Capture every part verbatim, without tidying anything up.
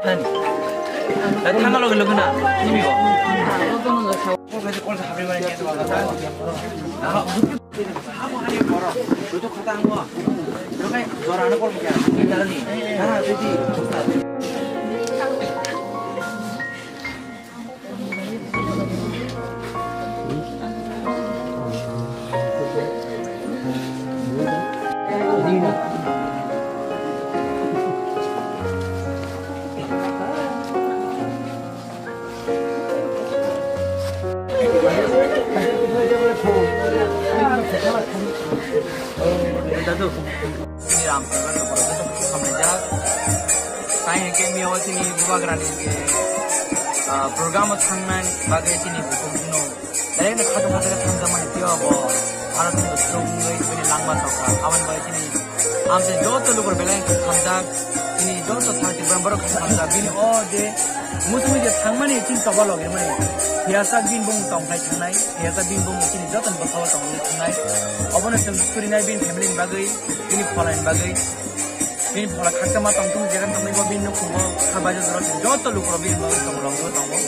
Thangalo gelo gana. Dadu, chini Ramchandra Lukro joto khamlaijak. Tai hwnkhe miya o chini bubagrani je, ah, program o thangnani bagwi chini bukhuk bino belai no khatung khatung khe thangjak mani tei obo Bharat ni bukhuk wngwi bini langma tongkha. Aboni bagwi chini amchai joto lukur belai khe thangjak. Chini joto sa Tripura borok khe thangjak. Bini o je muchungwi je thangmani chini toba logirmani. Phiyasak bini bumung tongkhlai thangnai. Phiyasak bini bumung chini joto ni bwkhao tongwi thangnai. Obono chwng surinai bini family ni bagwi, bini pholani bagwi. Bini phola khakchangma tongthung, jeran tongwi bo bini nukhungo kha baijak jora joto lukurok bini bagwi tongmung tongo.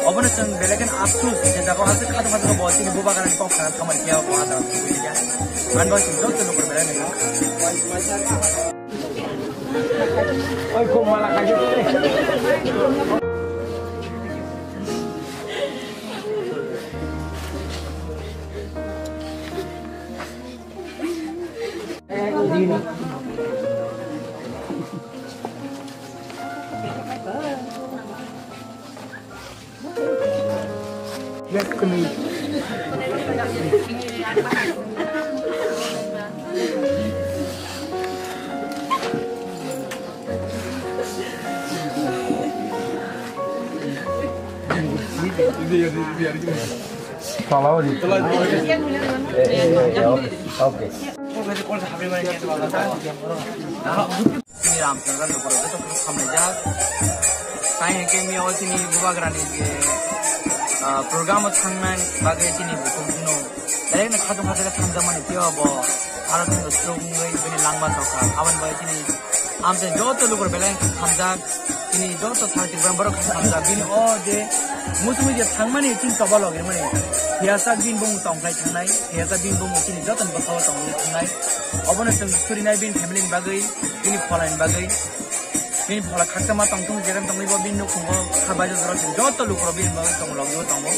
Obono chwng belai kheno afsus je jaga o aswk khato khato bo chini bubagrani kok sana samani phiya bo ha jaga tubui ya. Ani bagwi chwng joto lukurok belai kheno. Oi, kok mala kaisa. Tola ori. Eh, eh, eh, okay, okay. Chini Ramchandra Lukro joto khamlaijak. Tai hwnkhe miya o chini bubagrani je, ah, program o thangnani bagwi chini bukhuk bino belai no khatung khatung khe thangjak mani tei obo Bharat ni bukhuk wngwi bini langma tongkha. Aboni bagwi chini amchai joto lukur belai khe thangjak. Chini joto sa Tripura borok khe thangjak. Bini o je muchungwi je thangmani chini toba logirmani. Phiyasak bini bumung tongkhlai thangnai. Phiyasak bini bumung chini joto ni bwkhao tongwi thangnai. Obono chwng surinai bini family ni bagwi, bini pholani bagwi. Bini phola khakchangma tongthung, jeran tongwi bo bini nukhungo kha baijak jora chwng joto lukurok bini bagwi tongmung logio tongo.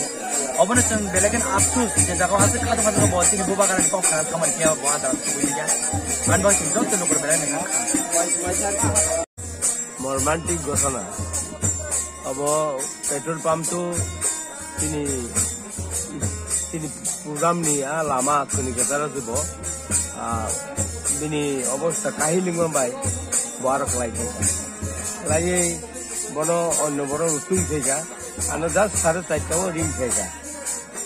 Obono chwng belai kheno afsus je jaga o aswk khato khato bo chini bubagrani kok sana samani phiya bo ha jaga tubui ya. Ani bagwi chwng joto lukurok belai kheno. Mormantik ghotona. Obo petrol pump to chini, chini program ni a lama kuni ketaro se bo, ah, bini obostha kahilingma bai bo aro khlai thangkha. Khlaiwi bono onno borok rw twi thangkha. Ano just sare charta o ring thangkha.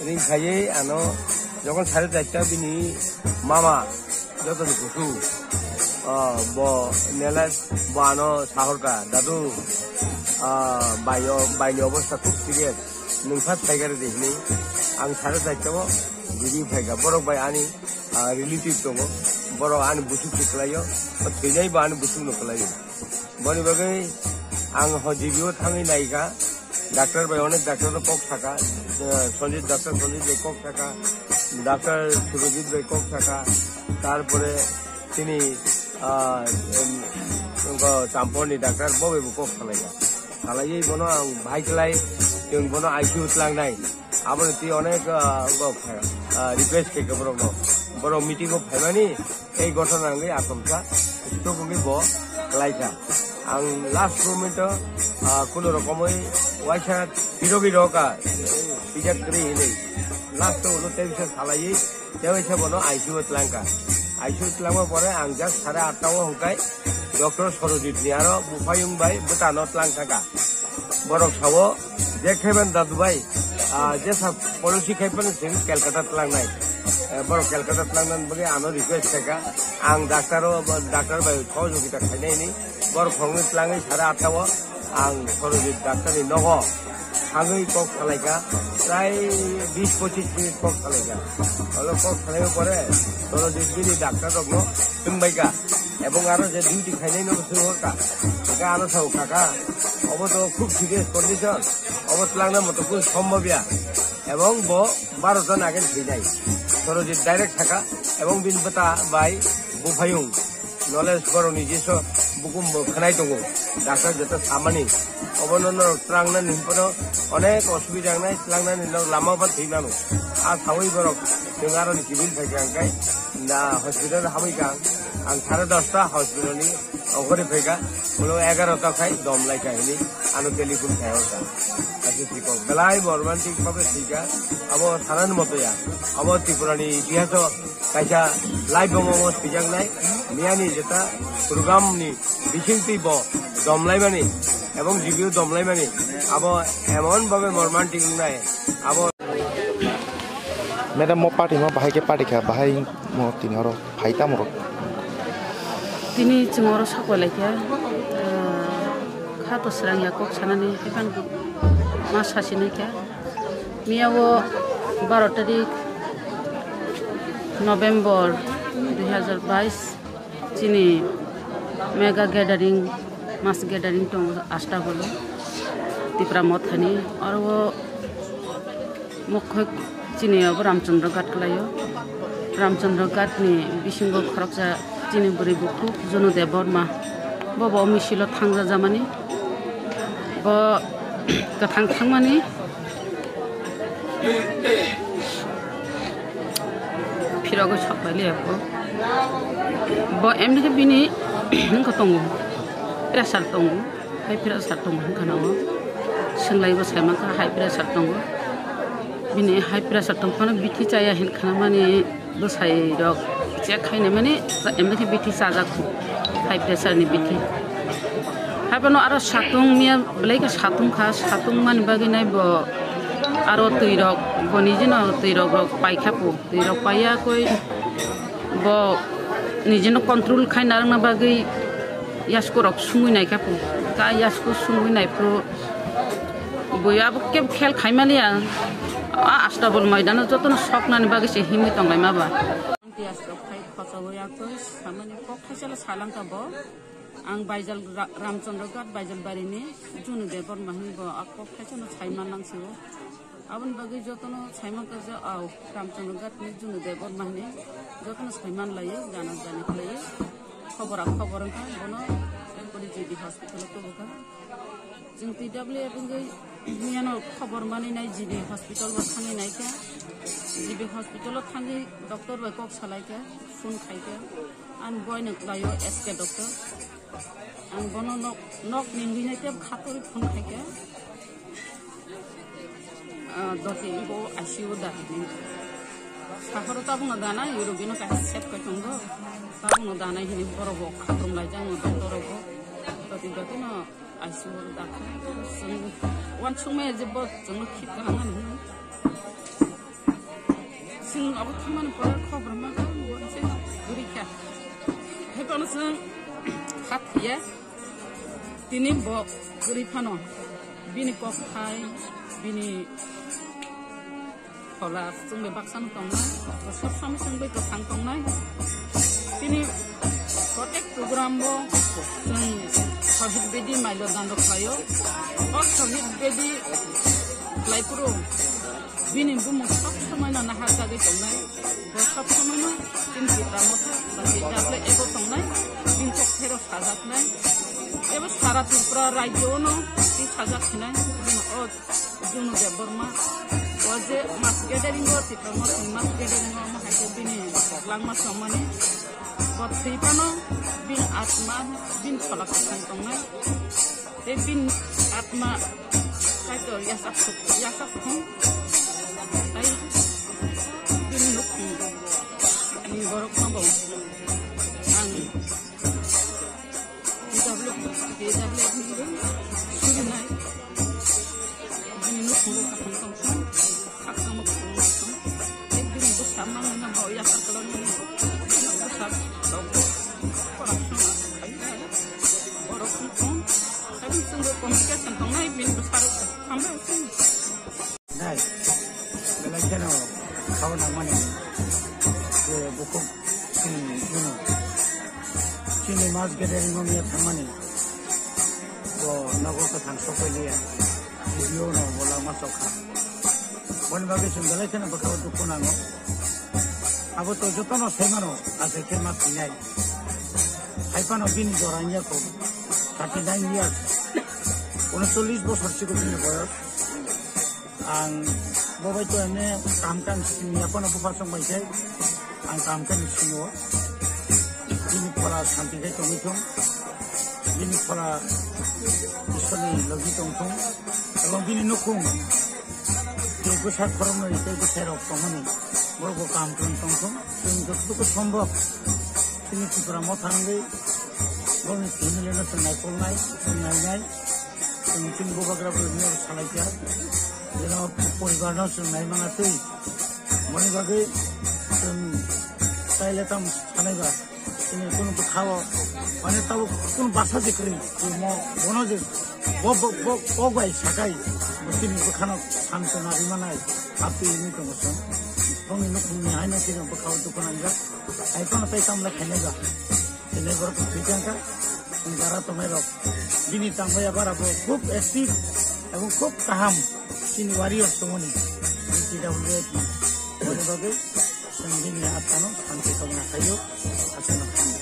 Ring khaiwi ano jokhon sare charta bini mama joto ni kusu, ah, bo nela bo ano sahorkha, "Dadu, ah, bai o, bai ni obostha khub serious. Nwng phat phaikha rw di," hinwi ang sare charta o giri phaikha. Borok bai ani, ah, relative tongo, borok ani busuk se kwlaio, o thwinai bo ani busuk no kwlaio. Boni bagwi ang ho G B o thangwi naikha, doctor bai onek doctor no kok sakha, eh, Sanjit, doctor Sanjit bai kok sakha, doctor Surojit bai kok sakha, tarpore chini, ah, em, wngkha Champor ni doctor bo bai bo kok salaikha. Salaiwi bono ang bahai kwlai, chwng bono I C U tlangnai. Aboni twi onek, ah, wngkha, ah, request khe borok no. Borok meeting o phaimani, ei ghotona wngwi achomsa stroke wngwi bo kwlaikha. Ang last moment o, ah, kuno rokomwi waisa pirogi rokha, pijak kwrwi hinwi. Last o ulo tei bisa salaiwi, tei waisa bono I C U o tlangkha. I C U o tlangma pore ang just sare atta o hwnkhe doctor Sorojit ni aro buphayung bai bwtano tlang thangkha. Borok sao, "Je khaiban dadu bai, ah, jesa policy khaiban sing Calcutta tlangnai." Eh, borok Calcutta tlangnani bagwi ano request khaikha. Ang doctor o, doctor bai sohojogita khainai ni. Borok khoroknwi tlangwi sare atta o ang Sorojit doctor ni nogo thangwi kok salaikha. Prai bis pochis minute kok salaikha. Olo kok salaima pore Sorojit bini doctor rokno swngbaikha. Ebong aro je duty khainai no swng hor ka. Eka aro sao kaka. Obo to khub serious condition. Obo twlangna moto koi sombhob ya. Ebong bo baro jon age thwijai. Sorojit direct thaka. Ebong bini bwta bai buphayung. Knowledge borok ni jeso bukum bo khnai tongo. Doctor jeta samani. Obo no no twlangna ni himpono onek osubida wngnai, twlangna ni no lama ba thwi mano. A sawi borok chwng aro ni civil thai kha hwnkhe na hospital hamwi kha ang. Ang sare dosta hospital ni ongkhorwi phaikha, ulo egarota khai dom laikha hini ano telephone khai hor kha. Aswk thwikha belai bo romantic bhabe thwikha, abo sanani moto ya. Abo Tripura ni itihaso kaisa live bomo thwijaknai, miyani jeta program ni bisingtwi bo dom laimani ebong G B U dom laimani, abo emon bhabe bo romantic wngnai, abo Madam, mo party mo bahai ke party kha, bahai mo tini oro phai tamo rok. Tini chwng oro sapai lai kha, ah, kha to srang ya kok sanani, haikhe ma sasi nai kha. Miya o baro tarik November dui hazar bais. Chini mega gathering, mass gathering tongo Astabolo, Tipra Mothani. Oro o mokhe chini abo Ramchandra Ghat kwlaio. Ramchandra Ghat ni bisingo khoroksa chini bwrwi bukhuk Junu Debbarma. Bo bo misilo thangja jamani. Bo kwthang thangmani. Phirogwi sok pai liya bo. Bo emni khe bini wngkha tongo. Pressure tongo. High pressure tongo wngkha na o. Swnglaio bo sai mankha high pressure tongo. Bini high pressure tong phano bithi chaya hin khana mani. Bwsai rok check khaina mani emni khe bithi chajak high pressure ni bithi. Haiphano aro satung miya belai khe satung kha, satung mani bagwi nai bo aro twi rok bo nijino twi rok rok pai kha pu, twi rok paiya koi bo nijino control khai narwkna bagwi yasku rok sungwi nai kha pu, ta yasku sungwi nai phuru bui abo kebo khel khai maliya. A Astabol maidano jotono soknani bagwi se himwi tonglaima ba. Tiyas rok khai khochawi yakoi samani kok thaisala salangka bo. Ang Baijal Ra-, Ramchandra Ghat Baijal barini Junu Debbarma hwnwi bo a kok thaisano saiman langsio. Aboni bagwi jotono saiman kajak au Ramchandra Ghat ni Junu Debbarma hwnwi jotono saiman laio, jana jani khlaio. Khobor a khobor wngkha bono G B hospital o tubukha. Chwng T W F wngwi miyano khobor manwi nai G B hospital bo thangwi naikha. G B hospital o thangwi doctor bai kok salaikha, phone khaikha. Ani boino kwlaio S K doctor. Ang bono nok, nok ningwi nai tei khatorwi phone khaikha. Ah, doti bo I C U da hini. Sahoro tabukno danai, rogino kaisa sep kai tongo. Tabukno danai hini borok bo khatrom laijak no doctor rok bo. Doti doti no I C U o dakha. Chwng uansukmaya je bo chwngno khit kaham mani hwnwi. Chwng abo thangmani pore khobor mankha, bo se kwrwi kha. Haiphano chwng kha thwiya. Tini bo kwrwi phano bini kok thai, bini Phola chwng bai baksa no tongnai, sob somoi chwng bai kwthang tongnai. Tini protek program o chwng Shahid Bedi mailo dando khlaio. O Shahid Bedi khlai phuru bini bumung sob somoi no nahar jagwi tongnai. Bo sob somoi no chini Tipra Motha ba T W F o tongnai. Bini kok pherok sajaknai. Ebo sara Tripura rajyo no twi sajak hinai. Bini o Junu Debbarma, o je mass gathering o Tipra Motha ni mass gathering o omo hai khe bini langma chongmani, bo thwi phano bini atma, bini phola kwthang tongnai, tei bini atma Kaitor yachak thung, yachak thung, tei bini nukhung ni borok no bo ang P W, P W ni surinai. Bini nukhungo kaphang tongkha, khakchangma khulumwi tong. Tei bini bwsa mangno bo yakar kwlangmani. Bini bwsa rok corruption khai khai. Borok wng tong. Tei bini chwngbo complication tongnai bini bwsa rok. Hambai wng. Nai, belai kheno khao nangmani je bukhuk chini bini Chini mass gathering o miya thangmani. Bo nogo kwthang sokpailia. Video no bo langma sokha. Boni bagwi chwng belai kheno bwkhao dukhu nango. Abo to jotono saimano, asai khe ma sinai. Hai phano bini jora wngya kho, thirty nine years, unocholish bosor chikon bini boyos. Ang bo bai to ene kam kan sini ya phano bupha song bai khe ang kam kan sini o. Bini phola santi khe tongwi thung, bini phola Ishwarni logi tong thung, ebong bini nukhung tei bwsa khoroknwi tei bwsairok tongmani borokbo kaham khe tong thung. Chwng jototobo sombok chini Tripura motha wngwi borokni family no chwng naikolnai, chwng nainai, chwng chini bubagra borokno salaikha, jeno poribar no chwng naimana twi. Moni bagwi chwng taile tamo sanaiba. Chini kunu bwkhao, mane tabuk kunu basa je kwrwi, mo bono je bo, bo, bo, bo bai sakai, bo chini bwkhano samsona rimanai, aphi wngwi tongo chwng. Bongni nukhungni haino chini bwkhao dukhu nangjak, hai phano tei tamle khainai ba. Chini borok thwi changkha, chini jara tongnai rok. Bini tangbai abar abo khub active, ebong khub kaham, chini warriors tongoni, T W F ni. Boni bagwi chwng bini athano santi kaumna khaio, aswkno.